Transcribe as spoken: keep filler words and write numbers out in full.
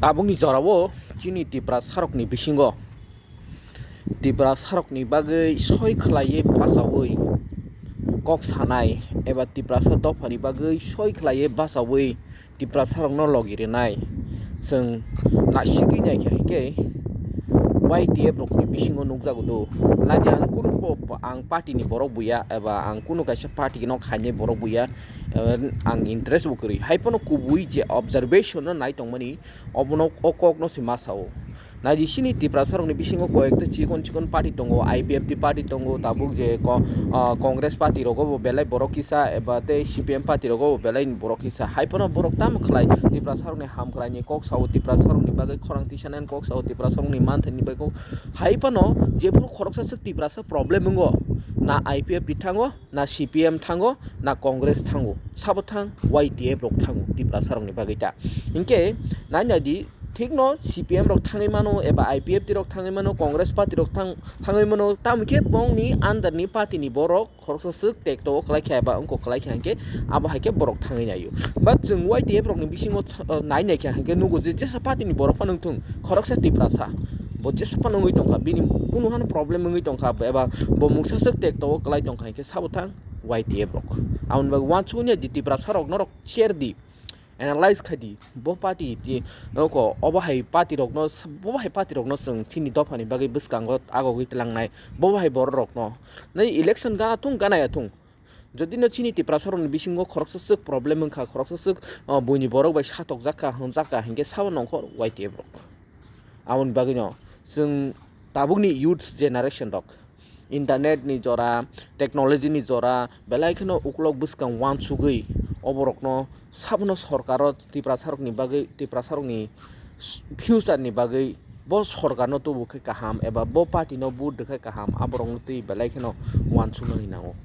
Tabukni jorao chini Tiprasarokni bisingo Tiprasarokni bagwi soi khlaiwi bachaui kok sanai eba Tiprasa dophani bagwi soi khlaiwi bachaui Tiprasarokno logi rwnai chwng naisigwi naikha hinkhe Y T F rokni bisingo nukjago do. Naidi ang kunu po-, ang party ni borok buya eba ang kunu kaisa party no khainai borok buya, eba ang interest bo kwrwi. Haiphano kubui je observation no nai tongmani obono o kok no se ma sao. Naidi chini Tiprasa rokni bisingo koyekta chikon chikon party tongo, I P F T party tongo, tabuk je ko-, ah, Congress party rogo bo belai borok kisa eba tei C P M party rogo bo belai borok kisa. Haiphano borok tamo khlai Tiprasa rokni hamkraini kok sao, Tiprasa rokni bagwi khorang tisanani kok sao, Tiprasa rokni manthani bagwi kok. Haiphano jephuru khoroksa swk Tiprasa problem wngo, na I P F T thango, na C P M thango, na Congress thango, sabo thang Y T F rok thango Tiprasa rokni bagwi ta. Hinkhe nai nai di, thikno C P M rok thangwi mano eba I P F T rok thangwi mano, Congress party rok thang-, thangwi mano, tamo khe bongni under ni party ni borok khoroksa swk tekto o kwlai kha eba wngkok kwlai kha hinkhe abo hai khe borok thangwi naio. But chwng Y T F rokni bisingo th-, nai nai kha hinkhe nugo je jesa party ni borok phano wngthung, khoroksa Tiprasa bo jesa phano wngwi tongkha, bini kunu hano problem wngwi tongkha eba bo mungsa swk tekto o kwlai tongkha hinkhe sabo thang Y T F rok. Aboni bagwi uansukya di Tiprasa rok norok share di, analyze khai di, bo party ti noko obo hai party rokno, bo hai party rokno chwng chini dophani bagwi bwskango agogwi tlangnai, bo hai borok rokno nai election gana thung gana ya thung, jodi no chini Tiprasa rokni bisingo khoroksa swk problem wngkha, khoroksa swk, ah, buini borok bai satokjak kha, hwnjak kha hinkhe sabo nongkhor Y T F rok. Aboni bagwino chwng tabukni youth generation rok internet ni jora, technology ni jora belai kheno ukulok bwskang uansugwi oborokno sabono sorkaro Tiprasarokni bagwi, Tiprasarokni future ni bagwi bo sorkarno tubu khe kaham eba bo party no vote rwkhe kaham, aborokno twi belai kheno uansuknani nango.